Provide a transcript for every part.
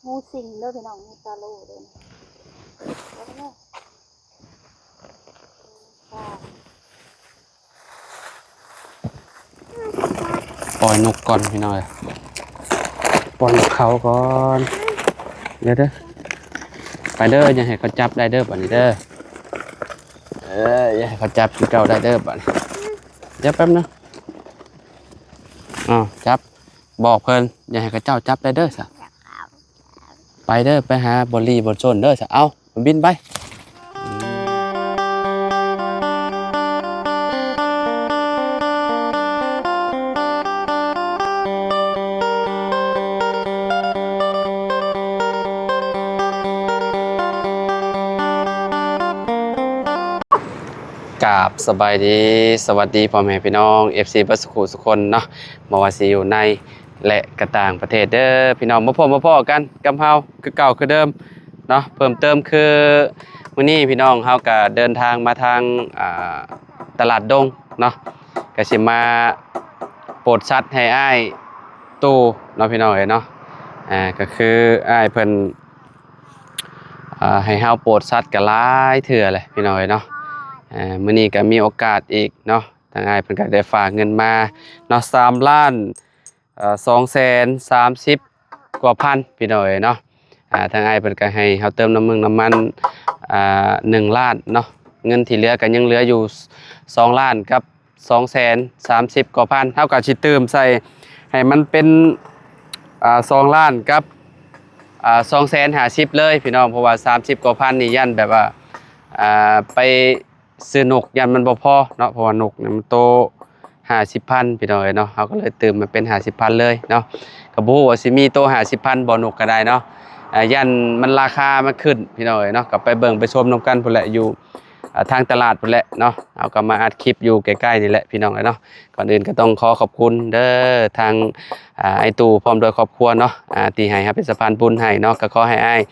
ງູສິງເດີພີ່ນ້ອງ ມີຕາໂຫຼເດີນີ້. ປ່ອຍນົກກ່ອນພີ່ນ້ອງເອີຍ ປ່ອຍນົກເຂົາກ່ອນ. ເດີ ເດີ ໄປເດີ ຢ່າໃຫ້ເຂົາຈັບໄດ້ເດີ ບາດນີ້ເດີ. ເອີ ຢ່າໃຫ້ເຂົາຈັບຄືເກົ່າໄດ້ເດີ ບາດນີ້. ດຽວແປັບໜຶ່ງ ອ້າວ ຈັບ ບອກເພິ່ນ ຢ່າໃຫ້ເຂົາເຈົ້າຈັບໄດ້ເດີ ຊະ. ໄປເດີ ໄປຫາບ່ອນຫຼີ່ບ່ອນຊົນເດີ ຊະ. ເອົາ ບິນໄປ. ກາບສະບາຍດີ ສະຫວັດດີພໍ່ແມ່ພີ່ນ້ອງ ເອັຟຊີ ເບິດສຸຂູສຸຄົນເນາະ ບໍ່ວ່າຊິຢູ່ໃນ ແລະ ກະຕ່າງປະເທດເດີພີ່ນ້ອງ. ມາພົບມາພໍ້ກັນກັບເຮົາຄືເກົ່າຄືເດີມເນາະ. ເພີ່ມເຕີມຄືມື້ນີ້ພີ່ນ້ອງ ເຮົາກະເດີນທາງມາທາງ ອ່າ ຕະຫຼາດດົງເນາະ ກະຊິມາໂປດສັດໃຫ້ອ້າຍຕູ້ເນາະ ພີ່ນ້ອງເອີຍເນາະ. ອ່າ ກະຄືອ້າຍເພິ່ນ ອ່າ ໃຫ້ເຮົາໂປດສັດກະຫຼາຍເທື່ອແຫຼະພີ່ນ້ອງເອີຍເນາະ. ອ່າ ມື້ນີ້ກະມີໂອກາດອີກເນາະ ທາງອ້າຍເພິ່ນກະໄດ້ຝາກເງິນມາເນາະ ສາມລ້ານ ເອີ ສອງແສນສາມສິບກວ່າພັນ ພີ່ນ້ອງເອີຍເນາະ. ອ່າ ທາງອ້າຍເພິ່ນກະໃຫ້ເຮົາເຕີມນ້ຳມັນ ນ້ຳມັນ ອ່າ ໜຶ່ງລ້ານເນາະ ເງິນທີ່ເຫຼືອກະຍັງເຫຼືອຢູ່ສອງລ້ານກັບສອງແສນສາມສິບກວ່າພັນ. ເຮົາກະຊິຕື່ມໃສ່ໃຫ້ມັນເປັນ ອ່າ ສອງລ້ານກັບ ອ່າ ສອງແສນຫ້າສິບເລີຍພີ່ນ້ອງ ເພາະວ່າສາມສິບກວ່າພັນນີ້ຢ້ານແບບວ່າ ອ່າ ໄປ ຊື້ນົກຢ້ານມັນບໍ່ພໍເນາະ ເພາະວ່ານົກນີ້ມັນໂຕຫ້າສິບພັນພີ່ນ້ອງເອີຍເນາະ. ເຮົາກະເລີຍຕື່ມມາເປັນຫ້າສິບພັນເລີຍເນາະ ກະບໍ່ຮູ້ວ່າຊິມີໂຕຫ້າສິບພັນບໍ່ ນົກກະໄດ້ເນາະ. ອ່າ ຢ້ານມັນລາຄາມັນຂຶ້ນພີ່ນ້ອງເອີຍເນາະ ກະໄປເບິ່ງໄປຊົມນຳກັນພຸ້ນແຫຼະ ຢູ່ ອ່າ ທາງຕະຫຼາດພຸ້ນແຫຼະເນາະ. ເຮົາກະມາອັດຄລິບຢູ່ໃກ້ໆນີ້ແຫຼະພີ່ນ້ອງເອີຍເນາະ. ກ່ອນອື່ນກະຕ້ອງຂໍຂອບຄຸນເດີທາງ ອ່າ ອ້າຍຕູ້ພ້ອມດ້ວຍຄອບຄົວເນາະ ອ່າ ທີ່ໃຫ້ເຮົາເປັນສະພານບຸນໃຫ້ເນາະ. ກະຂໍໃຫ້ອ້າຍ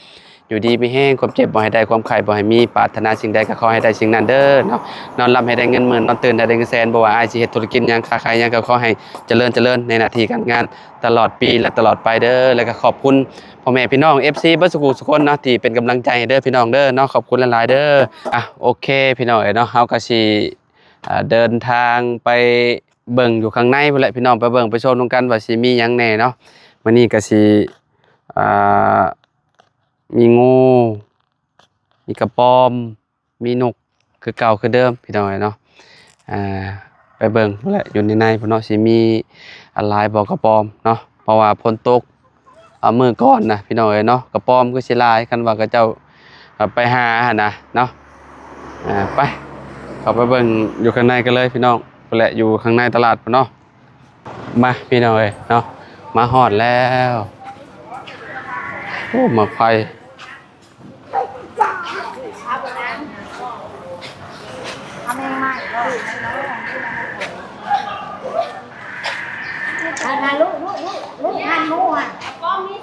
ຢູ່ດີມີແຮງ ຄວາມເຈັບບໍ່ໃຫ້ໄດ້ ຄວາມໄຂ້ບໍ່ໃຫ້ມີ ປາດຖະໜາສິ່ງໃດກໍຂໍໃຫ້ໄດ້ສິ່ງນັ້ນເດີເນາະ. ນອນຫຼັບໃຫ້ໄດ້ເງິນໝື່ນ ນອນຕື່ນໃຫ້ໄດ້ເງິນແສນ ບໍ່ວ່າອ້າຍຊິເຮັດທຸລະກິດຫຍັງ ຄ້າຂາຍຫຍັງ ກໍຂໍໃຫ້ຈະເລີນ ຈະເລີນໃນໜ້າທີ່ການງານຕະຫຼອດປີ ແລະ ຕະຫຼອດໄປເດີ. ແລະ ກໍຂອບຄຸນພໍ່ແມ່ພີ່ນ້ອງ ເອັຟຊີ ເບິດສຸຂູສຸຄົນເນາະ ທີ່ເປັນກຳລັງໃຈໃຫ້ເດີພີ່ນ້ອງເດີເນາະ ຂອບຄຸນຫຼາຍໆເດີ. ອ່ະ ໂອເຄພີ່ນ້ອງເອີຍເນາະ ເຮົາກໍຊິ ອ່າ ເດີນທາງໄປເບິ່ງຢູ່ຂ້າງໃນພຸ້ນແຫຼະພີ່ນ້ອງ ໄປເບິ່ງໄປຊົມນຳກັນວ່າຊິມີຫຍັງແດ່ເນາະ. ມື້ນີ້ກໍຊິ ອ່າ ມີງູ ມີກະປອມ ມີນົກຄືເກົ່າຄືເດີມພີ່ນ້ອງເອີຍເນາະ. ອ່າ ໄປເບິ່ງພຸ້ນແຫຼະ ຢູ່ໃນໃນພຸ້ນເນາະ ຊິມີ ອ່າ ຫຼາຍບໍ່ກະປອມເນາະ ເພາະວ່າຝົນຕົກ ອ່າ ມື້ກ່ອນນະພີ່ນ້ອງເອີຍເນາະ ກະປອມຄືຊິຫຼາຍ ຄັນວ່າເຂົາເຈົ້າ ອ່າ ໄປຫາຫັ້ນນະເນາະ. ອ່າ ໄປ ເຂົ້າໄປເບິ່ງຢູ່ຂ້າງໃນກັນເລີຍພີ່ນ້ອງ ພຸ້ນແຫຼະ ຢູ່ຂ້າງໃນຕະຫຼາດພຸ້ນເນາະ. ມາພີ່ນ້ອງເອີຍເນາະ ມາຮອດແລ້ວ. ໂອ້ ໝາກໄຟ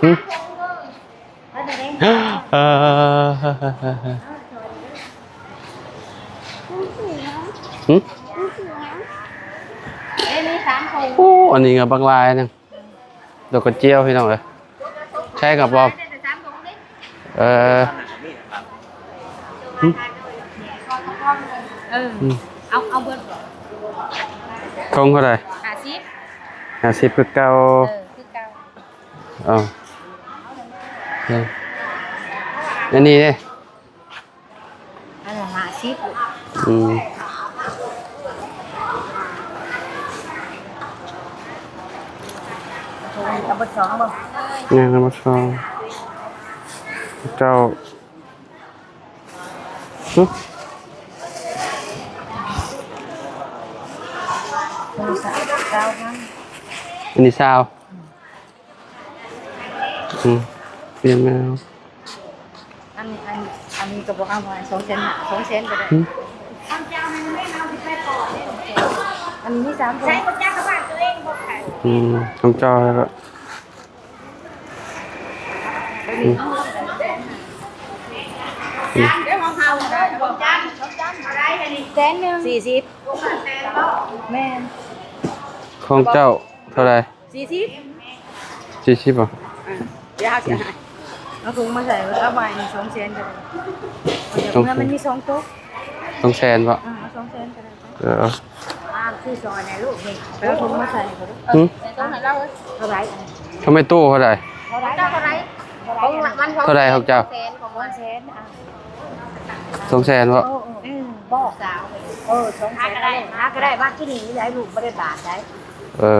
ເອີ ຫຶ ໂອ້ ອັນນີ້ກໍບັກຫຼາຍໜຶ່ງ ດອກກະຈຽວພີ່ນ້ອງເອີຍ. ໃຊ່ຄັບບອມ ເອີ ຫຶ ເອີ ເອົາ ເອົາເບິດ ຖົງເທົ່າໃດ? ຫ້າສິບ ຫ້າສິບຄືເກົ່າ ເອີ ຄືເກົ່າ. ເອົາ ເອີ ອັນນີ້ເດ້ ອັນນັ້ນຫ້າສິບ. ອືມ ເອົາເບິດສອງບໍ່? ຍັງເອົາເບິດສອງ ເຈົ້າ ຫຶ ອັນນີ້ຊາວ ອັນນີ້ຊາວ. ອືມ ປ່ຽນແລ້ວ ອັນ ອັນ ອັນນີ້ກໍບໍ່ເອົາ ສອງແສນຫ້າ ສອງແສນກໍໄດ້. ຫຶ ອັນນີ້ມີສາມຖົງ ອືມ ຂອງເຈົ້າແລ້ວກໍ ອືມ ອືມ ແສນໜຶ່ງ ສີ່ສິບ ແມ່ນ ຂອງເຈົ້າເທົ່າໃດ? ສີ່ສິບ ສີ່ສິບບໍ່? ອ່າ ດຽວເຮົາຊິໃຫ້ ເອົາຖົງມາໃສ່ ເອົາໄວ້ນີ້ສອງແສນກໍໄດ້. ເອົາຈາກເມືອມັນມີສອງໂຕ. ສອງແສນບໍ່? ເອີ ເອົາສອງແສນກໍໄດ້. ເອີ ອ່າ ຊື້ຊອຍແດ່ລູກນີ້ ໄປເອົາຖົງມາໃສ່ກໍໄດ້. ຫື? ສົ່ງໃຫ້ລາວເອີຍ. ເທົ່າໃດ? ທຳໄມຕູ້ເທົ່າໃດ? ເທົ່າໃດ? ຂອງມັນ ເທົ່າໃດຂອງເຈົ້າ? ສອງແສນ ຂອງມັນ ສອງແສນ. ອ່າ ສອງແສນບໍ່? ເອີ ເອີ ອືມ ບໍ່ ສາວ ເອີ ສອງແສນ ຫາກໍໄດ້ ຫາກໍໄດ້ ວ່າກິນນີ້ໄດ້ລູກ ບໍ່ໄດ້ບາດໄດ໋. ເອີ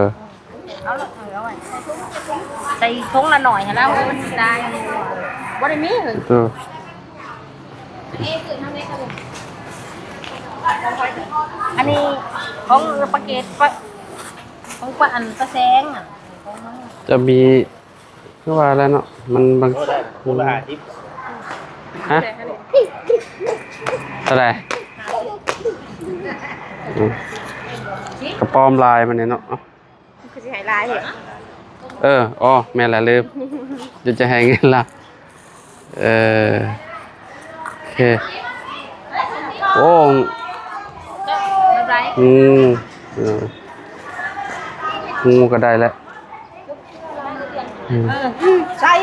ເອົາລະ ເອົາໄວ້ ໃສ່ຖົງລະໜ້ອຍຫັ້ນລະ ມັນຊິຕາຍ ບໍ່ໄດ້ມີເຮີ້ຍ. ເອີ ອັນນີ້ຂອງປາເກດ ປາ ຂອງປາ ອັນປາແສງ ຈະມີ ຄືວ່າແລ້ວເນາະ ມັນບາງ ໂຕໄດ້ ໂຕລະຫ້າສິບ. ຮະ? ເທົ່າໃດ? ກະປອມລາຍມັນນີ້ເນາະ. ຄືຊິໃຫ້ຫຼາຍເດ. ເອີ ອໍ ແມ່ນລະ ລືມ ດຽວຈະໃຫ້ເງິນລະ. ເອີ ໂອເຄ. ໂອ້ ງູ ເອີ ງູກໍໄດ້ແລ້ວ. ອືມ ໃສ່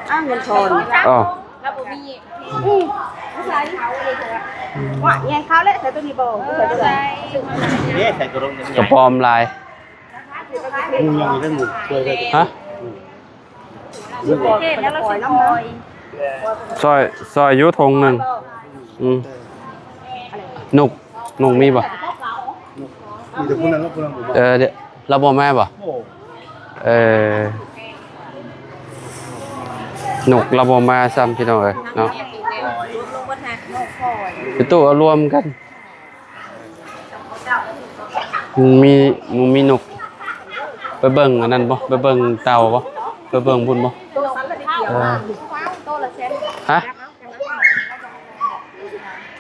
ອ້າງເງິນທອນ. ອໍ ລາວບໍ່ມີ. ອືມ ໃສ່ ວ່າແຍງເຂົ້າແລ້ວ ໃສ່ໂຕນີ້ບໍ່? ເອີ ໃສ່ໂຕໃດ? ເດ້ ໃສ່ໂຕລົງ ກະປອມລາຍ. ງູຍັງຢູ່ເທິງ ງູຊ່ວຍໄດ້. ຮະ? ຊ່ອຍ ຊ່ອຍຢູ່ຖົງໜຶ່ງ. ອືມ ນົກ ນົກມີບໍ່? ມີແຕ່ຜູ້ນັ້ນລະ ຜູ້ນັ້ນບໍ່ມາ. ເອີ ດຽວ ລາວບໍ່ມາບໍ່? ໂອ້ ເອີ ນົກລາວບໍ່ມາຊ້ຳ ພີ່ນ້ອງເອີຍເນາະ. ໄປຕູ້ເອົາລວມກັນ. ມີ ມີນົກ ໄປເບິ່ງອັນນັ້ນບໍ່? ໄປເບິ່ງເຕົ່າບໍ່? ໄປເບິ່ງພຸ້ນບໍ່? ເອີ ຮະ?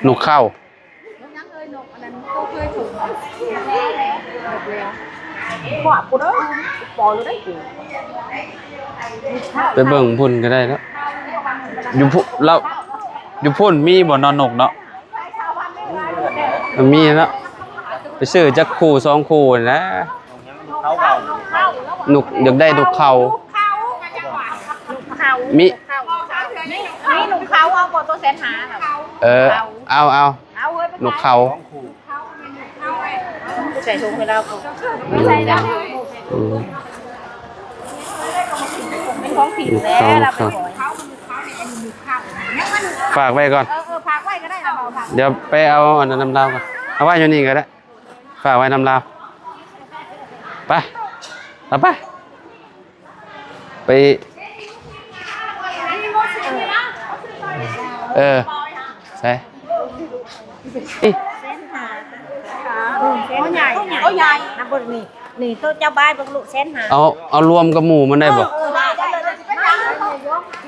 ນົກເຂົາ ໄປເບິ່ງພຸ້ນກໍໄດ້ເນາະ. ຢູ່ພຸ້ນ ລາວ ຢູ່ພຸ້ນມີບໍ່ເນາະ ນົກເນາະ? ມັນມີເນາະ ໄປຊື້ຈັກຄູ່ສອງຄູ່ນີ້ນະ. ນົກ ຢາກໄດ້ນົກເຂົາ ມີ ມີນົກເຂົາ ເອົາບໍ່? ໂຕແສນຫ້ານະ. ເອີ ເອົາ ເອົາ ເອົາເອີຍ ນົກເຂົາ. ໃສ່ຖົງໃຫ້ລາວກ່ອນ. ອືມ ໃສ່ແລ້ວ ອືມ ເປັນຂອງຜິດແລ້ວ ລາວໄປປ່ອຍ. ຝາກໄວ້ກ່ອນ. ເອີ ເອີ ຝາກໄວ້ກໍໄດ້ລະ. ດຽວໄປເອົາອັນນັ້ນນຳລາວກ່ອນ. ເອົາໄວ້ຢູ່ນີ້ກໍໄດ້. ຝາກໄວ້ນຳລາວ. ໄປ ເອົາໄປ. ໄປ ເອີ ໃສ່ ອີ ໂຕໃຫຍ່ ໂຕໃຫຍ່ ນຳເບິ່ງນີ້ ນີ້ໂຕເຈົ້າບາຍເບິ່ງລູກ ແສນຫ້າ. ເອົາ ເອົາລວມກັບໝູ່ມັນໄດ້ບໍ່? ເອີ ເອີ ໄດ້ ໄດ້ ໄດ້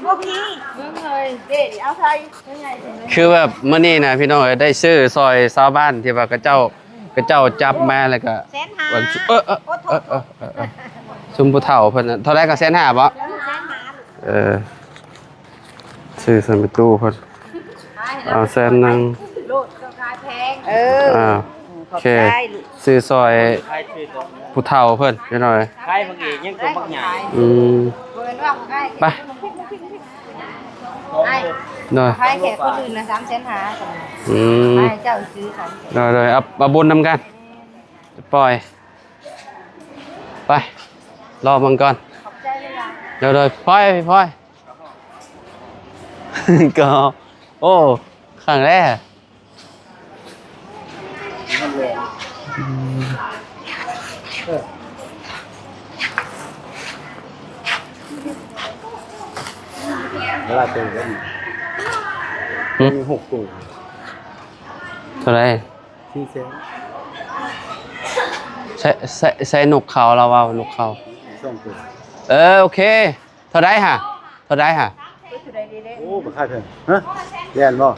ບໍ່ມີ ເບິ່ງເລີຍ ເດ້ ເອົາໃສ່ ຄືແບບມື້ນີ້ນະ ພີ່ນ້ອງເອີຍ ໄດ້ຊື້ຊ່ອຍຊາວບ້ານທີ່ວ່າເຂົາເຈົ້າ ເຂົາເຈົ້າຈັບມາແລ້ວກໍ ແສນຫ້າ ວັນ ເອີ ເອີ ຊຸມຜູ້ເຖົ້າເພິ່ນ ເທົ່າໃດກໍແສນຫ້າບໍ່? ເອີ ແສນຫ້າ ເອີ ຊື້ໃສ່ແມ່ຕູ້ເພິ່ນ ເອົາແສນໜຶ່ງ ໂລດກໍຂາຍແພງ ເອີ ອ່າ ຂອບໃຈ ຊື້ຊ່ອຍຜູ້ເຖົ້າເພິ່ນ ພີ່ນ້ອງເອີຍ ຂາຍບັກເອກຍັງຕົວບັກໃຫຍ່ ອືມ ໄປ ໄປ ຂາຍແຂກຄົນອື່ນນະ ສາມແສນຫ້າ ອືມ ໃຫ້ເຈົ້າຊື້ຂອງ ໂດຍໆ ເອົາ ເອົາບຸນນຳກັນ ປ່ອຍ ໄປ ລໍເບິ່ງກ່ອນ ຂອບໃຈຫຼາຍໆ ໂດຍໆ ປ່ອຍ ປ່ອຍ ກໍ ໂອ້ ຄັ້ງແລກ ເວລາເຕີມກັນ ຫຶ? ມີຫົກໂຕ ເທົ່າໃດ? ສີ່ແສນ ໃສ່ ໃສ່ ໃສ່ນົກເຂົາ ລາວເວົ້ານົກເຂົາ ສອງໂຕ ເອີ ໂອເຄ ເທົ່າໃດຫະ? ເທົ່າໃດຫະ? ໂອ້ ບໍ່ຂາຍແພງ ຮະ ແມ່ນບໍ່?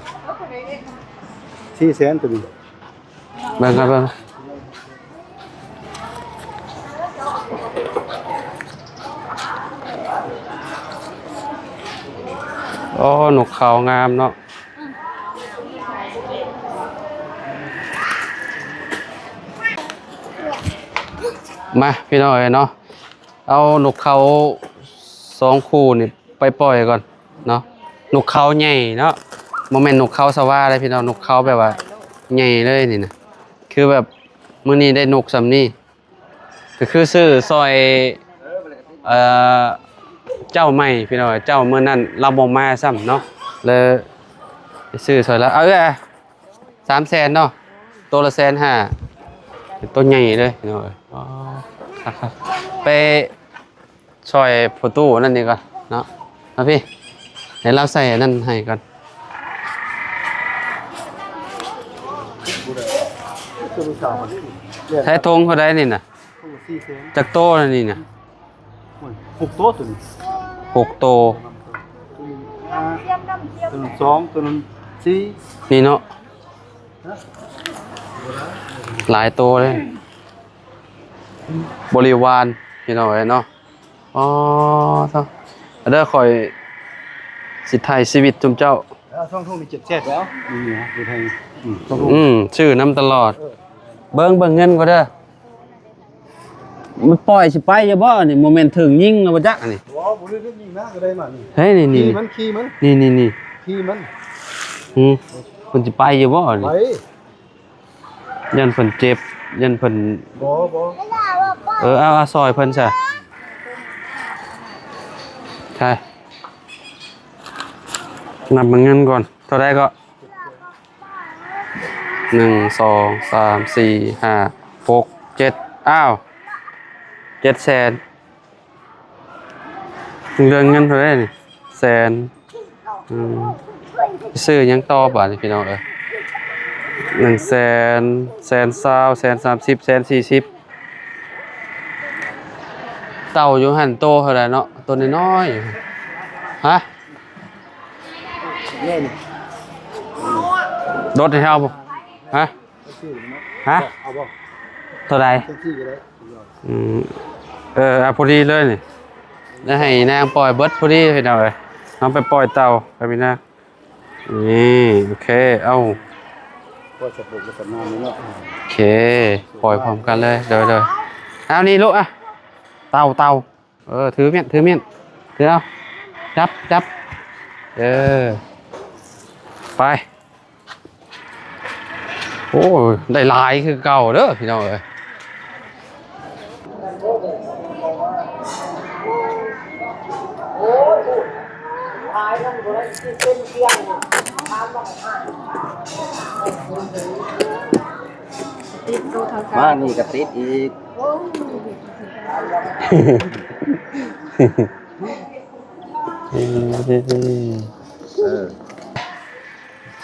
ສີ່ແສນໂຕນີ້ ເບິ່ງກ່ອນ ເບິ່ງ ໂອ້ ນົກເຂົາງາມເນາະ ມາ ພີ່ນ້ອງເອີຍເນາະ ເອົານົກເຂົາສອງຄູ່ນີ້ໄປປ່ອຍກ່ອນ ເນາະ ນົກເຂົາໃຫຍ່ເນາະ ບໍ່ແມ່ນນົກເຂົາສະຫວ່າເດ້ພີ່ນ້ອງ ນົກເຂົາແບບວ່າໃຫຍ່ເລີຍນີ້ນະ ຄືແບບມື້ນີ້ໄດ້ນົກສ່ຳນີ້ ກໍຄືຊື້ຊ່ອຍ ເອີ ເຈົ້າໃໝ່ພີ່ນ້ອງ ເຈົ້າມື້ນັ້ນລາວບໍ່ມາຊ້ຳເນາະ ເລີຍໄປຊື້ຊ່ອຍລາວ ເອົາເອື້ອຍ ສາມແສນເນາະ ໂຕລະແສນຫ້າ ໂຕໃຫຍ່ເລີຍພີ່ນ້ອງເອີຍ ອໍ ຄັກໆ ໄປຊ່ອຍພໍ່ຕູ້ນັ້ນນີ້ກ່ອນເນາະ ມາພີ່ ໃຫ້ລາວໃສ່ອັນນັ້ນໃຫ້ກ່ອນ ໃຊ້ຖົງເທົ່າໃດນີ້ນະ ຈັກໂຕແລ້ວນີ້ນະ ໂອ້ຍ ຫົກໂຕ ໂຕນີ້ ຫົກໂຕ ໂຕນີ້ຫ້າ ໂຕນັ້ນສອງ ໂຕນັ້ນສີ່ ນີ້ເນາະ ຫຼາຍໂຕເດ້ ບໍລິວານພີ່ນ້ອງເອີຍເນາະ ອໍ ເດີ ຂ້ອຍຊິໄຖ່ຊີວິດຈຸມເຈົ້າ ເອົາສອງຖົງນີ້ເຈັດແສນແລ້ວ ນີ້ນະ ຢູ່ໄທ ອືມ ສອງຖົງ ອືມ ຊື້ນຳຕະຫຼອດ ເອີ ເບິ່ງ ເບິ່ງເງິນກ່ອນເດີ ມັນປ່ອຍຊິໄປຢູ່ບໍ່ນີ້ ບໍ່ແມ່ນຖືກຍິງແລ້ວບໍ່ຈັກອັນນີ້ ບໍ່ ບໍ່ໄດ້ຖືກຍິງນະ ກໍໄດ້ມານີ້ ເຮີ້ຍ ນີ້ໆ ຂີ່ມັນ ຂີ່ມັນ ນີ້ໆໆ ຂີ່ມັນ ຫື ເພິ່ນຊິໄປຢູ່ບໍ່ນີ້ ໄປ ຢ້ານເພິ່ນເຈັບ ຢ້ານເພິ່ນ ບໍ່ ບໍ່ ເອີ ເອົາ ເອົາຊ່ອຍເພິ່ນຊະ ໃຊ່ ນັບເບິ່ງເງິນກ່ອນ ເທົ່າໃດເກາະ ໜຶ່ງ ສອງ ສາມ ສີ່ ຫ້າ ຫົກ ເຈັດ ອ້າວ ເຈັດແສນ ເລື່ອງເງິນເທົ່າໃດນີ້ ແສນ ອືມ ຊື້ຫຍັງຕໍ່ບາດນີ້ພີ່ນ້ອງເອີຍ ໜຶ່ງແສນ ແສນຊາວ ແສນສາມສິບ ແສນສີ່ສິບ ເຕົ່າຢູ່ຫັ້ນໂຕເທົ່າໃດເນາະ ໂຕນ້ອຍໆ ຮະ ລົດໃຫ້ເຮົາບໍ່ ຮະ ຮະ ເອົາບໍ່ ເທົ່າໃດ ອືມ ເອີ ເອົາພໍດີເລີຍນີ້ ແລ້ວໃຫ້ນາງປ່ອຍເບິດພໍດີພີ່ນ້ອງເອີຍ ເຮົາໄປປ່ອຍເຕົ່າກັບອີນາງ ນີ້ ໂອເຄ ເອົາ ປ່ອຍສະໂພກກັບສະໜາມນີ້ເນາະ ໂອເຄ ປ່ອຍພ້ອມກັນເລີຍ ໂດຍໆ ເອົານີ້ລູກ ອ່ະ ເຕົ່າ ເຕົ່າ ເອີ ຖືແມ່ນ ຖືແມ່ນ ຖືເອົາ ຈັບ ຈັບ ເອີ ໄປ ໂອ້ ໄດ້ຫຼາຍຄືເກົ່າເດີພີ່ນ້ອງເອີຍ ມານີ້ກໍຕິດອີກ ເອີ ເອີ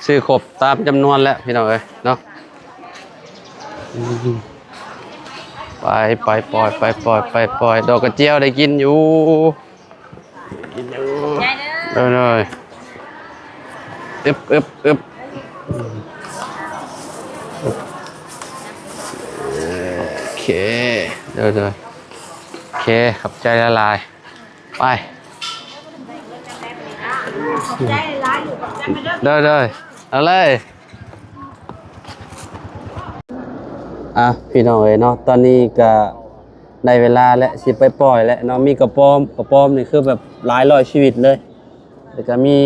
ຊື້ຄົບຕາມຈຳນວນແລ້ວພີ່ນ້ອງເອີຍເນາະ ອືມ ໄປ ໄປປ່ອຍ ໄປປ່ອຍ ໄປປ່ອຍ ດອກກະຈຽວໄດ້ກິນຢູ່ ກິນຢູ່ ເດີ ເອີ ເອີ ອຶບ ອຶບ ອຶບ ໂອເຄ ເດີ ເດີ ໂອເຄ ຂອບໃຈຫຼາຍໆ ໄປ ເດີ ເດີ ເອົາເລີຍ ອ່ະ ພີ່ນ້ອງເອີຍເນາະ ຕອນນີ້ກະໄດ້ເວລາແລ້ວ ຊິໄປປ່ອຍແລ້ວເນາະ ມີກະປອມ ກະປອມນີ້ຄືແບບຫຼາຍຮ້ອຍຊີວິດເລີຍ ແລ້ວກະມີ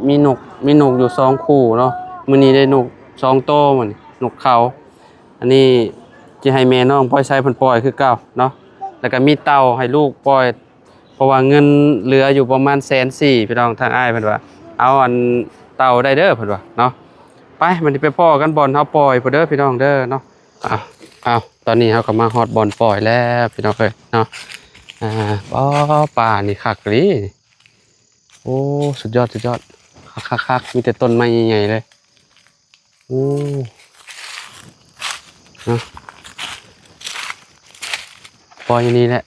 ມີນົກ ມີນົກຢູ່ສອງຄູ່ເນາະ ມື້ນີ້ໄດ້ນົກສອງໂຕ ມື້ນີ້ນົກເຂົາ ອັນນີ້ຈະໃຫ້ແມ່ນ້ອງພອຍໄຊເພິ່ນປ່ອຍຄືເກົ່າເນາະ ແລ້ວກະມີເຕົ່າໃຫ້ລູກປ່ອຍ ເພາະວ່າເງິນເຫຼືອຢູ່ປະມານແສນສີ່ ພີ່ນ້ອງ ທາງອ້າຍເພິ່ນວ່າ ເອົາອັນເຕົ່າໄດ້ເດີ ເພິ່ນວ່າເນາະ ໄປ ບັດນີ້ໄປພໍ້ກັນບ່ອນເຮົາປ່ອຍພຸ້ນເດີ ພີ່ນ້ອງເດີເນາະ ອ້າວ ອ້າວ ຕອນນີ້ເຮົາກໍມາຮອດບ່ອນປ່ອຍແລ້ວ ພີ່ນ້ອງເອີຍເນາະ ອ່າ ອໍ ປ່ານີ້ຄັກອີ່ຫຼີ ໂອ້ ສຸດຍອດ ສຸດຍອດ ຄັກໆໆ ມີແຕ່ຕົ້ນໄມ້ໃຫຍ່ໆເລີຍ ໂອ້ ເນາະ ປ່ອຍຢູ່ນີ້ແຫຼະ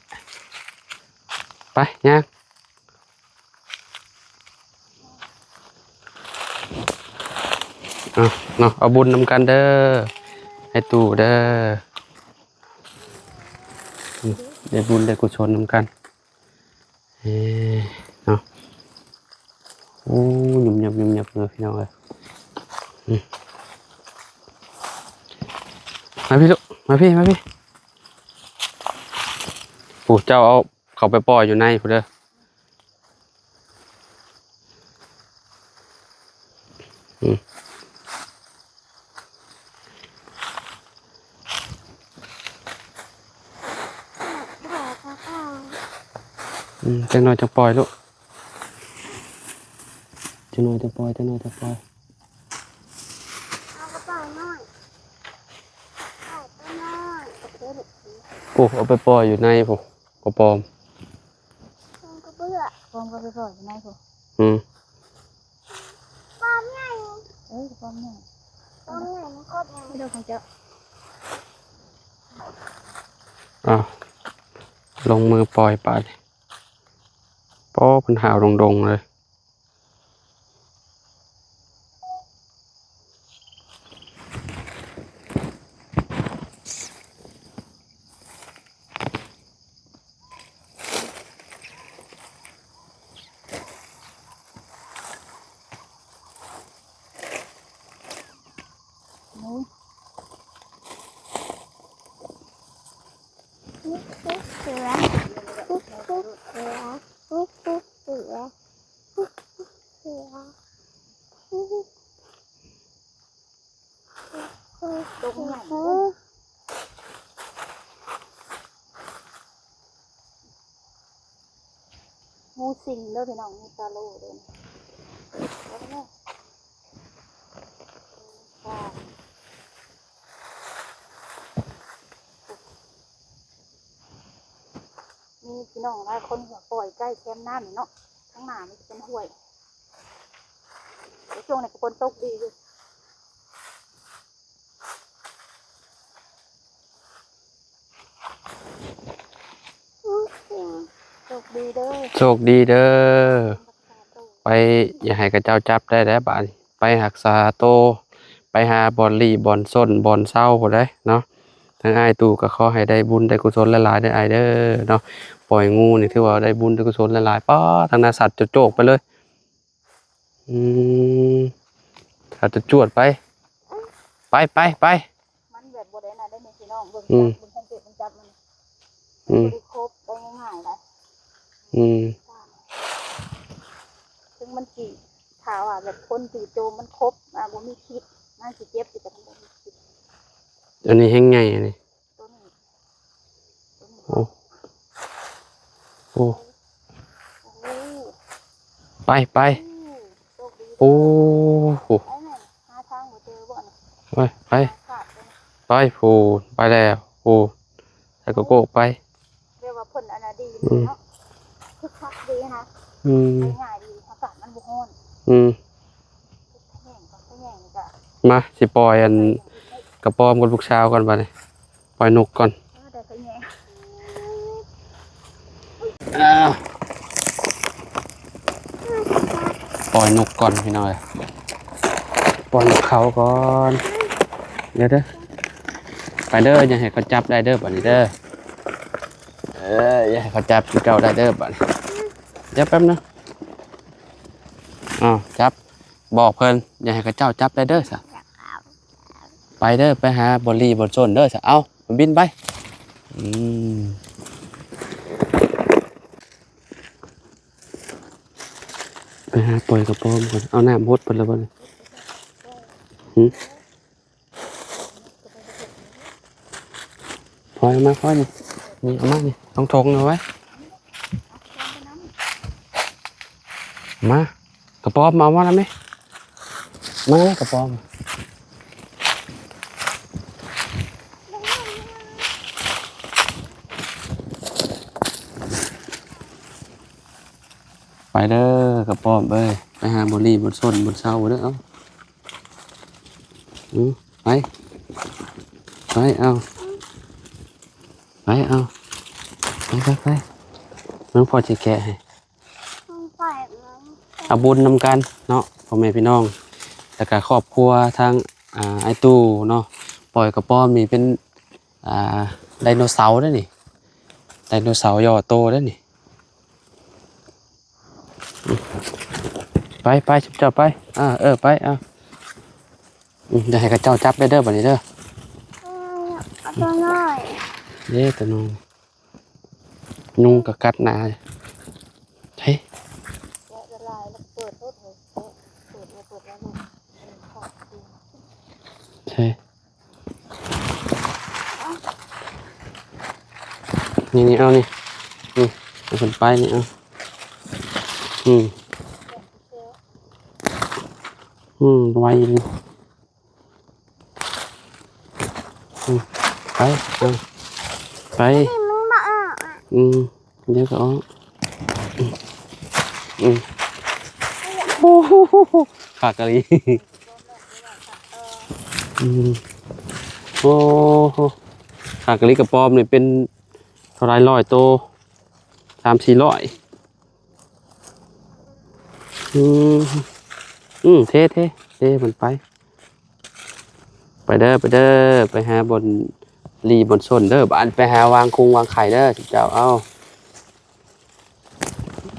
ໄປ ຍ່າງ ເອົາເນາະ ເອົາບຸນນຳກັນເດີ ໃຫ້ຕູ້ເດີ ອືມ ໄດ້ບຸນໄດ້ກຸສົນນຳກັນ ເອີ ເນາະ ໂອ້ ຫຍຸບຫຍັບ ຫຍຸບຫຍັບເດີ ພີ່ນ້ອງເອີຍ ອືມ ມາພີ່ລູກ ມາພີ່ ມາພີ່ ຜູ້ເຈົ້າເອົາ ເຂົ້າໄປປ່ອຍຢູ່ໃນພຸ້ນເດີ ເ ຈັກໜ່ອຍຈັ່ງປ່ອຍລູກ ຈັກໜ່ອຍຈັ່ງປ່ອຍ ຈັກໜ່ອຍຈັ່ງປ່ອຍ. ເອົາກະເປົານ້ອຍ ເອົາຕົວນ້ອຍ ໂອ້ ເອົາໄປປ່ອຍຢູ່ໃນພຸ້ນ ກະປອມ ກະປອມກະເບື້ອ ກະປອມກໍໄປປ່ອຍຢູ່ໃນພຸ້ນ. ອືມ ປອມໃຫຍ່ ເອີ ກະປອມໃຫຍ່ ປອມໃຫຍ່ມັນໂຄດໃຫຍ່ ເດີຂອງເຈົ້າ. ອ້າວ ລົງມືປ່ອຍປານີ້ ໂອ້ ເພິ່ນຫາວດົງໆເລີຍ. ຕົງໃຫຍ່ເດີ ງູສິງເດີພີ່ນ້ອງ ງູຕາໂລເດີ ເບິ່ງເດີ ມີພີ່ນ້ອງຫຼາຍຄົນວ່າປ່ອຍໃກ້ແຄມນ້ຳນີ້ເນາະ ທາງໜ້າມັນຈະເປັນຫ້ວຍ ແຕ່ຊ່ວງນີ້ກໍຝົນຕົກດີຢູ່ ໂຊກດີເດີ ໂຊກດີເດີ ໄປ ຢ່າໃຫ້ເຂົາເຈົ້າຈັບໄດ້ແລ້ວບາດນີ້ ໄປຮັກສາໂຕ ໄປຫາບ່ອນຫຼີ້ບ່ອນຊົນບ່ອນເຊົາພຸ້ນໃດ໋ເນາະ. ທາງອ້າຍຕູ້ກໍຂໍໃຫ້ໄດ້ບຸນໄດ້ກຸສົນຫຼາຍໆເດີອ້າຍເດີເນາະ ປ່ອຍງູນີ້ຖືວ່າໄດ້ບຸນໄດ້ກຸສົນຫຼາຍໆ ປາດ ທາງໜ້າສັດໂຈກໆໄປເລີຍ. ອືມ ຖ້າຈະຈວດໄປ ໄປ ໄປ ໄປ ມັນແບບບໍ່ໄດ້ນັ້ນໄດ໋ນີ້ພີ່ນ້ອງ ເບິ່ງ ອືມ ຈັບ ເບິ່ງສັງເກດ ເບິ່ງຈັບມັນ ອືມ ມັນບໍ່ໄດ້ຄົບໄດ້ງ່າຍໆໄດ໋ ອືມ ເຖິງມັນຊິ ຖ້າວ່າແບບຄົນຈູ່ໂຈມມັນຄົບ ອ່າ ບໍ່ມີພິດ ມັນຊິເຈັບຢູ່ ແຕ່ມັນບໍ່ມີພິດ. ອັນນີ້ແຮງໃຫຍ່ ອັນນີ້ ໂອ້ ໂອ້ ໄປ ໄປ ໂອ້ ໄປ ໄປ ໄປ ພຸ້ນ ໄປແລ້ວ ພຸ້ນ ໃສ່ກະໂກກໄປ ແບບວ່າເພິ່ນອັນນັ້ນດີເນາະ ອືມ ຄຶກຄັກດີນະ ອືມ ໄປງ່າຍດີ ອາກາດມັນບໍ່ຮ້ອນ ອືມ ມາ ຊິປ່ອຍອັນກະປອມກັບລູກສາວກ່ອນບາດນີ້ ປ່ອຍນົກກ່ອນ ເອີ ໄດ້ໄປແຍງ ອ້າວ ປ່ອຍນົກກ່ອນພີ່ນ້ອງເອີຍ ປ່ອຍນົກເຂົາກ່ອນ ດຽວເດີ ໄປເດີ ຢ່າໃຫ້ເຂົາຈັບໄດ້ເດີບາດນີ້ເດີ ເອີ ຢ່າໃຫ້ເຂົາຈັບເຈົ້າໄດ້ເດີບາດນີ້ ດຽວແປັບໜຶ່ງ ອ້າວ ຈັບ ບອກເພິ່ນ ຢ່າໃຫ້ເຂົາເຈົ້າຈັບໄດ້ເດີຊະ ໄປເດີ ໄປຫາບ່ອນຫຼີ່ບ່ອນຊົນເດີຊະ ເອົາ ບິນໄປ ອືມ ໄປຫາປ່ອຍກະປອມກ່ອນ ເອົານ້ຳຫົດເພິ່ນລະບໍ່ນີ້ ຫື ພອຍ ເອົາມາ ພອຍ ນີ້ ນີ້ ເອົາມານີ້ ຕ້ອງຖົງເອົາໄວ້ ມາ ກະປອມ ເອົາມານຳນີ້ ມາ ກະປອມ ໄປເດີ ກະປອມເອີຍ ໄປຫາບ່ອນຫຼີ່ບ່ອນຊົນບ່ອນເຊົາເດີ ເອົາ ອືມ ໄປ ໄປ ເອົາ ໄປ ເອົາ ໄປ ໄປ ໄປ ເບິ່ງພໍ່ຊິແກະໃຫ້ ເອົາບຸນນຳກັນເນາະ ພໍ່ແມ່ພີ່ນ້ອງ ແລ້ວກະຄອບຄົວທາງ ອ່າ ອ້າຍຕູ້ເນາະ ປ່ອຍກະປອມນີ້ເປັນ ອ່າ ໄດໂນເສົາເດ້ນີ້ ໄດໂນເສົາຍໍໂຕເດ້ນີ້ ໄປ ໄປ ຊຸມເຈົ້າໄປ ອ່າ ເອີ ໄປ ອ່າ ອືມ ຢ່າໃຫ້ເຂົາເຈົ້າຈັບໄດ້ເດີບາດນີ້ເດີ ເອີ ເອົາຕົວນ້ອຍ ເດ້ ຕົວນ້ອຍ ຍຸງກໍກັດໜ້າ ເຮີ້ຍ ແກະລະລາຍແລ້ວເປີດໂລດ ເປີດ ເປີດ ເປີດແລ້ວ ເຮີ້ຍ ນີ້ ນີ້ ເອົານີ້ ນີ້ ໃຫ້ເພິ່ນໄປນີ້ ເອົາ ອືມ ອືມ ໄວຢູ່ ອືມ ໄປ ເອົາ ໄປ ນີ້ມັນບໍ່ອອກອະ ອືມ ດຽວກໍອອກ ອືມ ອືມ ໂອ້ໂຫ ຄັກອີ່ຫຼີ ອືມ ໂອ້ໂຫ ຄັກອີ່ຫຼີ ກະປອມນີ້ເປັນເທົ່າໃດ ຮ້ອຍໂຕ ສາມສີ່ຮ້ອຍ ອືມ ອືມ ເທ ເທ ເທມັນໄປ ໄປເດີ ໄປເດີ ໄປຫາບ່ອນຫຼີ່ບ່ອນຊົນເດີ ບາດໄປຫາວາງຄຸງວາງໄຂ່ເດີເຈົ້າ ເອົາ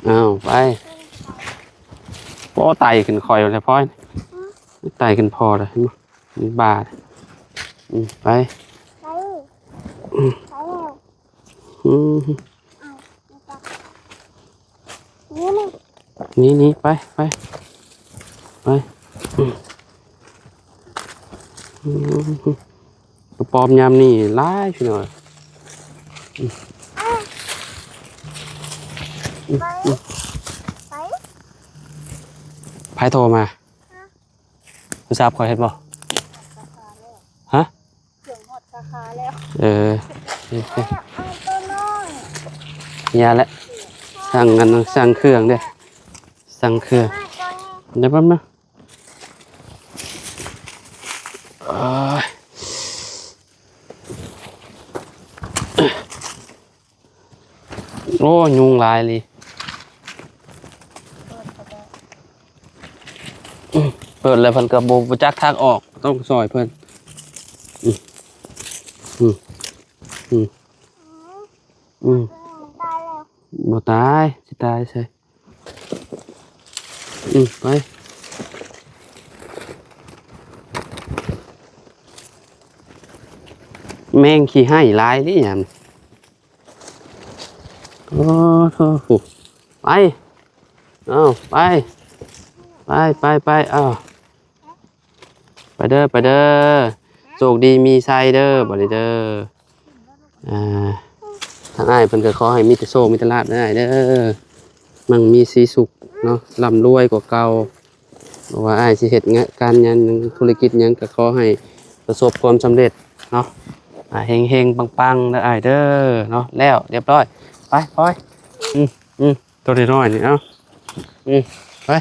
ເອົາ ໄປ ໂອ້ ໄຕ່ຂຶ້ນຂ້ອຍແລ້ວພອຍ ໄຕ່ຂຶ້ນພໍແລ້ວ ເຫັນບໍ່ ມີບາດ ອືມ ໄປ ໄປ ອືມ ໄປແລ້ວ ອືມ ເອົາ ນີ້ ນີ້ ນີ້ ໄປ ໄປ ໄປ ອືມ ອືມ ກະປອມຍາມນີ້ຫຼາຍພີ່ນ້ອງ ອືມ ອືມ ໄປ ອືມ ໄປ ໃຜໂທມາ? ຮະ? ໂທລະສັບຂ້ອຍເຫັນບໍ່? ຮະ? ເຄື່ອງຮອດສາຂາແລ້ວ ເອີ ເອີ ເອີ ເອົາໂຕນ້ອຍ ຢ່າແຫຼະ ສັ່ງອັນ ສັ່ງເຄື່ອງເດ້ ສັ່ງເຄື່ອງ ມາກ່ອນ ເດີແປັບໜຶ່ງ ເອີຍ ໂອ້ ຍຸງຫຼາຍອີ່ຫຼີ ເປີດແລ້ວເພິ່ນກໍບໍ່ ບໍ່ຈັກທາງອອກ ຕ້ອງຊ່ອຍເພິ່ນ ອືມ ອືມ ອືມ ອືມ ຕາຍແລ້ວ ບໍ່ຕາຍ ຊິຕາຍໃສ ອືມ ໄປ ແມງຂີ້ໄຫ້ຫຼາຍເດ້ຍາມ ໂອ້ໂຫ ໄປ ເອົາ ໄປ ໄປ ໄປ ໄປ ເອົາ ໄປເດີ ໄປເດີ ໂຊກດີມີໄຊເດີ ບາດນີ້ເດີ ອ່າ ທາງອ້າຍເພິ່ນກໍຂໍໃຫ້ມີແຕ່ໂຊກ ມີແຕ່ລາບເດີອ້າຍເດີ ມັ່ງມີສີສຸກເນາະ ລ່ຳລວຍກວ່າເກົ່າ ບໍ່ວ່າອ້າຍຊິເຮັດງານການຫຍັງ ທຸລະກິດຫຍັງ ກໍຂໍໃຫ້ປະສົບຄວາມສຳເລັດເນາະ ອ່າ ເຮັງໆ ປັງໆ ເດີອ້າຍເດີເນາະ ແລ້ວ ລຽບຮ້ອຍ ໄປ ພອຍ ອືມ ອືມ ໂຕນ້ອຍໆ ນີ້ ເອົາ ອືມ ໄປ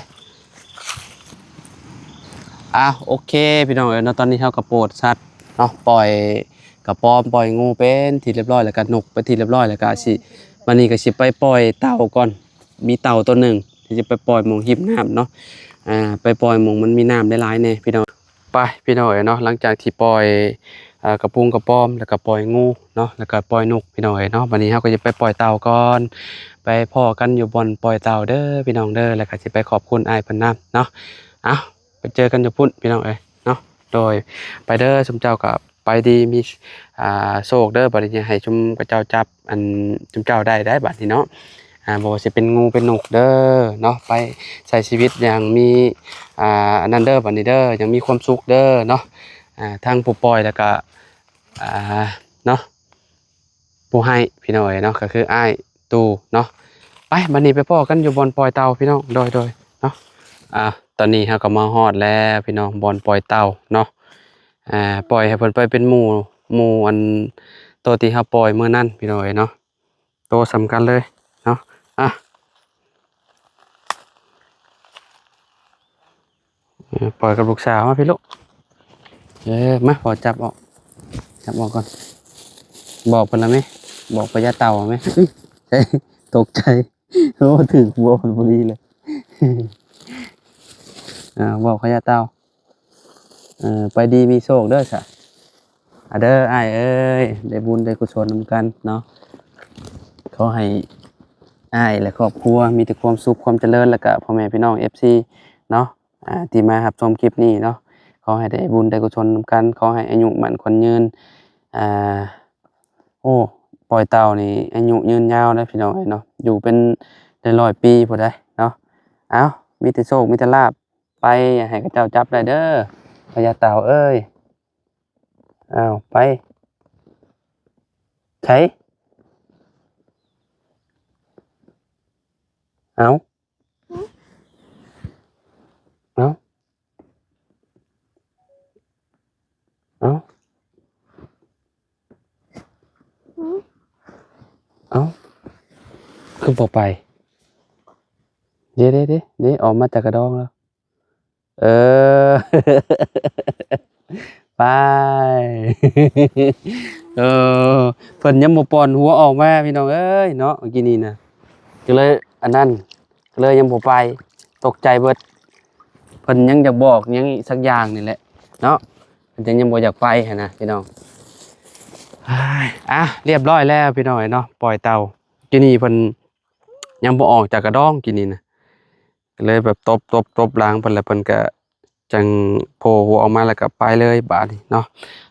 ອ່າ ໂອເຄ ພີ່ນ້ອງເອີຍເນາະ ຕອນນີ້ເຮົາກໍໂປດສັດເນາະ ປ່ອຍກະປອມ ປ່ອຍງູເປັນທີ່ລຽບຮ້ອຍ ແລ້ວກໍນົກເປັນທີ່ລຽບຮ້ອຍ ແລ້ວກໍຊິ ບາດນີ້ກໍຊິໄປປ່ອຍເຕົ່າກ່ອນ ມີເຕົ່າໂຕໜຶ່ງທີ່ຈະໄປປ່ອຍໝ່ອງຮິມນ້ຳເນາະ ອ່າ ໄປປ່ອຍໝ່ອງມັນມີນ້ຳຫຼາຍໆ ແດ່ພີ່ນ້ອງ. ໄປພີ່ນ້ອງເອີຍເນາະ ຫຼັງຈາກທີ່ປ່ອຍ ເອີ ກະປຸງກະປອມ ແລ້ວກະປ່ອຍງູເນາະ ແລ້ວກະປ່ອຍນົກພີ່ນ້ອງເອີຍເນາະ ບາດນີ້ເຮົາກໍຈະໄປປ່ອຍເຕົ່າກ່ອນ ໄປພໍ້ກັນຢູ່ບ່ອນປ່ອຍເຕົ່າເດີພີ່ນ້ອງເດີ ແລ້ວກະຊິໄປຂອບຄຸນອ້າຍເພິ່ນນຳເນາະ ເອົາ ໄປເຈີກັນຢູ່ພຸ້ນພີ່ນ້ອງເອີຍເນາະ ໂດຍ ໄປເດີ ຊຸມເຈົ້າກໍໄປດີມີ ອ່າ ໂຊກເດີ ບາດນີ້ໃຫ້ຊຸມເຂົາເຈົ້າຈັບ ອັນ ຊຸມເຈົ້າໄດ້ໄດ໋ບາດນີ້ເນາະ ອ່າ ບໍ່ວ່າຊິເປັນງູເປັນນົກເດີເນາະ ໄປໃຊ້ຊີວິດຢ່າງມີ ອ່າ ອັນນັ້ນເດີ ບາດນີ້ເດີ ຢ່າງມີຄວາມສຸກເດີເນາະ ອ່າ ທັງຜູ້ປ່ອຍ ແລ້ວກະ ອ່າ ເນາະ ຜູ້ໃຫ້ພີ່ນ້ອງເອີຍເນາະ ກໍຄືອ້າຍຕູ້ເນາະ ໄປ ບາດນີ້ໄປພໍ້ກັນຢູ່ບ່ອນປ່ອຍເຕົ່າພີ່ນ້ອງ ໂດຍ ໂດຍເນາະ ອ່າ ຕອນນີ້ເຮົາກໍມາຮອດແລ້ວພີ່ນ້ອງ ບ່ອນປ່ອຍເຕົ່າເນາະ ອ່າ ປ່ອຍໃຫ້ເພິ່ນໄປເປັນໝູ່ ໝູ່ອັນໂຕທີ່ເຮົາປ່ອຍມື້ນັ້ນພີ່ນ້ອງເອີຍເນາະ ໂຕສ່ຳກັນເລີຍເນາະ ອ່ະ ເອີ ປ່ອຍກັບລູກສາວ ມາພີ່ລູກ ເອີ ມາ ພໍ່ຈັບອອກ ຈັບອອກກ່ອນ ບອກເພິ່ນລະແມ ບອກພະຍາເຕົ່າແມ ເອີຍ ຕົກໃຈ ໂອ້ ຖືກຫົວເພິ່ນພໍດີເລີຍ ອ່າ ບອກພະຍາເຕົ່າ ເອີ ໄປດີມີໂຊກເດີຊະ ອາ ເດີອ້າຍເອີຍ ໄດ້ບຸນໄດ້ກຸສົນນຳກັນເນາະ ຂໍໃຫ້ອ້າຍ ແລະ ຄອບຄົວມີແຕ່ຄວາມສຸກຄວາມຈະເລີນ ແລ້ວກະພໍ່ແມ່ພີ່ນ້ອງເອັຟຊີເນາະ ອ່າ ທີ່ມາຮັບຊົມຄລິບນີ້ເນາະ ຂໍໃຫ້ໄດ້ບຸນໄດ້ກຸສົນນຳກັນ ຂໍໃຫ້ອາຍຸໝັ້ນຂວັນຍືນ ອ່າ ໂອ້ ປ່ອຍເຕົ່ານີ້ອາຍຸຍືນຍາວເດີພີ່ນ້ອງເອີຍເນາະ ຢູ່ເປັນໄດ້ຮ້ອຍປີພຸ້ນໃດ໋ເນາະ ເອົ້າ ມີແຕ່ໂຊກມີແຕ່ລາບ ໄປ ໃຫ້ເຂົາເຈົ້າຈັບໄດ້ເດີ ພະຍາເຕົ່າເອີຍ ອ້າວ ໄປ ໃສ ເອົ້າ ຄືບໍ່ໄປ? ເດ້ໆໆ ເດ້ ອອກມາຈາກກະດອງແລ້ວ. ເອີ ໄປ ເອີ ເພິ່ນຍັງບໍ່ປ່ອນຫົວອອກມາພີ່ນ້ອງເອີຍເນາະ ເມື່ອກີ້ນີ້ນະ ກໍເລີຍອັນນັ້ນ ກໍເລີຍຍັງບໍ່ໄປ ຕົກໃຈເບິດ ເພິ່ນຍັງຢາກບອກຫຍັງອີກສັກຢ່າງນີ້ແຫຼະເນາະ ເພິ່ນຍັງບໍ່ຢາກໄປຫັ້ນນະພີ່ນ້ອງ. ອາ ລຽບຮ້ອຍແລ້ວພີ່ນ້ອງເອີຍເນາະ ປ່ອຍເຕົ່າ ກີ້ນີ້ເພິ່ນຍັງບໍ່ອອກຈາກກະດອງ ກີ້ນີ້ນະ ກໍເລີຍແບບຕົບໆໆຫຼັງເພິ່ນ ແລ້ວເພິ່ນກໍຈັ່ງໂຜ່ຫົວອອກມາ ແລ້ວກໍໄປເລີຍບາດນີ້ເນາະ.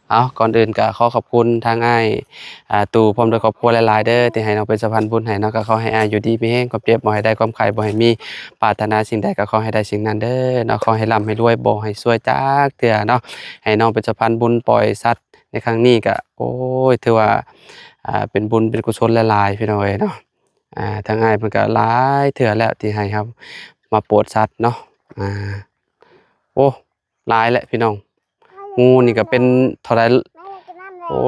ເອົາ ກ່ອນອື່ນກໍຂໍຂອບຄຸນທາງອ້າຍ ອ່າ ຕູ້ ພ້ອມດ້ວຍຄອບຄົວຫຼາຍໆເດີ ທີ່ໃຫ້ນ້ອງເປັນສະພານບຸນໃຫ້ເນາະ. ກໍຂໍໃຫ້ອ້າຍຢູ່ດີມີແຮງ ຄວາມເຈັບບໍ່ໃຫ້ໄດ້ ຄວາມໄຂ້ບໍ່ໃຫ້ມີ ປາດຖະໜາສິ່ງໃດກໍຂໍໃຫ້ໄດ້ສິ່ງນັ້ນເດີເນາະ. ຂໍໃຫ້ລ່ຳໃຫ້ລວຍ ບໍ່ໃຫ້ຊວຍຈັກເທື່ອເນາະ. ໃຫ້ນ້ອງເປັນສະພານບຸນປ່ອຍສັດໃນຄັ້ງນີ້ກໍ ໂອ້ຍ ຖືວ່າ ອ່າ ເປັນບຸນເປັນກຸສົນຫຼາຍໆ ພີ່ນ້ອງເອີຍເນາະ. ອ່າ ທາງອ້າຍເພິ່ນກໍຫຼາຍເທື່ອແລ້ວທີ່ໃຫ້ເຮົາມາໂປດສັດເນາະ. ອ່າ ໂອ້ ຫຼາຍແຫຼະພີ່ນ້ອງ ງູນີ້ກໍເປັນເທົ່າໃດ ໂອ້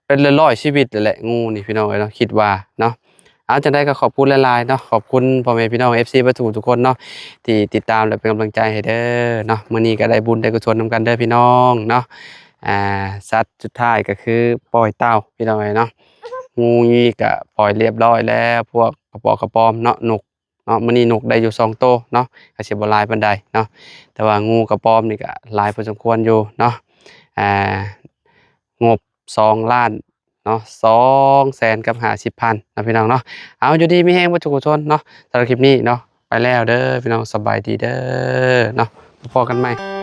ເປັນຮ້ອຍໆຊີວິດແຫຼະ ງູນີ້ພີ່ນ້ອງເອີຍເນາະ ຄິດວ່າເນາະ. ເອົາ ຈັ່ງໃດກໍຂອບຄຸນຫຼາຍໆເນາະ ຂອບຄຸນພໍ່ແມ່ພີ່ນ້ອງ ເອັຟຊີ ເບິດທຸກຄົນເນາະ ທີ່ຕິດຕາມ ແລະ ເປັນກຳລັງໃຈໃຫ້ເດີເນາະ. ມື້ນີ້ກໍໄດ້ບຸນໄດ້ກຸສົນນຳກັນເດີພີ່ນ້ອງເນາະ. ອ່າ ສັດສຸດທ້າຍກໍຄືປ່ອຍເຕົ່າພີ່ນ້ອງເອີຍເນາະ. ງູນີ້ກໍປ່ອຍລຽບຮ້ອຍແລ້ວ ພວກກະປອກກະປອມເນາະ ນົກເນາະ. ມື້ນີ້ນົກໄດ້ຢູ່ສອງໂຕເນາະ ກໍຊິບໍ່ຫຼາຍປານໃດເນາະ ແຕ່ວ່າງູກະປອມນີ້ກໍຫຼາຍພໍສົມຄວນຢູ່ເນາະ. ອ່າ ງົບສອງລ້ານເນາະ ສອງແສນກັບຫ້າສິບພັນເນາະ ພີ່ນ້ອງເນາະ. ເອົາ ຢູ່ດີມີແຮງເບິດທຸກຄົນເນາະ. ສຳລັບຄລິບນີ້ເນາະ ໄປແລ້ວເດີພີ່ນ້ອງ ສະບາຍດີເດີເນາະ ພົບກັນໃໝ່.